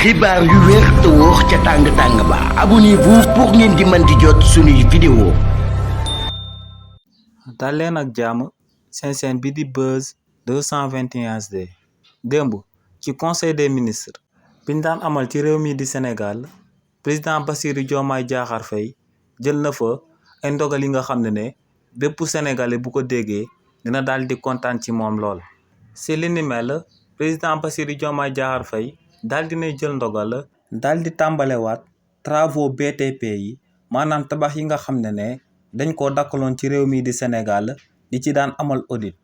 xibaar yu wér te wóor ca tàng ba abonnez-vous pour ngeen di mën di jot suñuy vidéo. dal leen ak jàmm seen chaîne bi di Buzz 221 HD. démb ci conseil des ministres biñ daan amal ci réew mi di Sénégal président Bassirou Diomaye Diakhar Faye jël na fa ay ndogal yi nga xam ne bépp sénégalais bu ko déggee dina daal di kontaan ci moom lool. si li ni mel président Bassirou Diomaye Diakhar Faye daal dinay jël ndogal daal di tàmbalewaat travaux BTP yi maanaam tabax yi nga xam ne dañ koo dakkaloon ci réew mi di Sénégal di ci daan amal audit.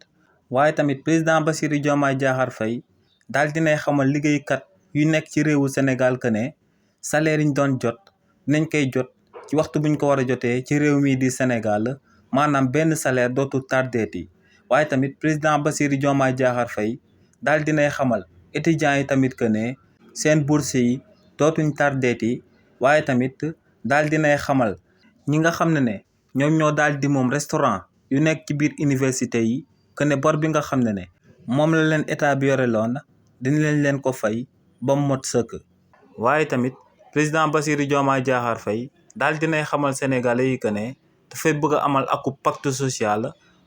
waaye tamit président Bassirou Diomaye Diakhar Faye daal dinay xamal liggéeykat yu nekk ci réewu Sénégal que ne salaire yi ñu doon jot dinañ koy jot ci waxtu buñ ko war a jotee ci réew mi di Sénégal maanaam benn salaire dootul tardeeti. waaye tamit président Bassirou Diomaye Diakhar Faye daal dinay xamal étudiants yi tamit que ne seen bourse yi dootuñ tardeeti. waaye tamit daal dinay xamal ñi nga xam ne ñoom ñoo daal di moom restaurant yu nekk ci biir université yi que ne bor bi nga xam ne moom la leen état bi yore loon dina leen ko fay ba mu mot sëkk. waaye tamit président Bassirou Diomaye Diakhar Faye daal dinay xamal sénégalais yi que ne dafay bëgg a amal akub pacte social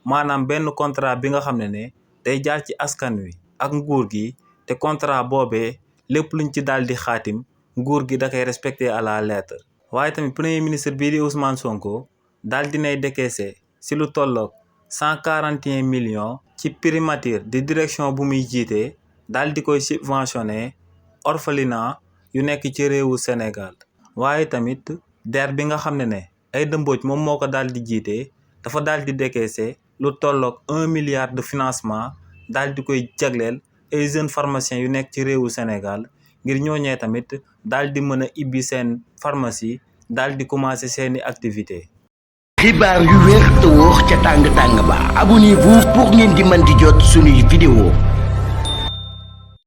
maanaam benn contrat bi nga xam ne day jaar ci askan wi ak nguur gi te contrat boobee lépp luñ ci daal di xaatim nguur gi da koy respecté à la lettre. waaye tamit premier ministre bii di Ousmane Sonko daal dinay décaissé si lu tolloog 141 millions ci primature di direction bu muy jiitee daal di koy subventionné orphelinat yu nekk ci réewu Sénégal. waaye tamit DER bi nga xam ne Aïda Mbodj moom moo ko daal di jiitee dafa daal di décaissé lu tolloog 1 milliard de financement daal di koy jagleel ay jeunes pharmaciens yu nekk ci réewu Sénégal ngir ñooñee tamit daal di mën a ibbi seen pharmacie daal di commencé seeni activité. xibaar yu wér te wóor ca tàng ba abonnez-vous pour ngeen di mën di jot suñuy vidéo.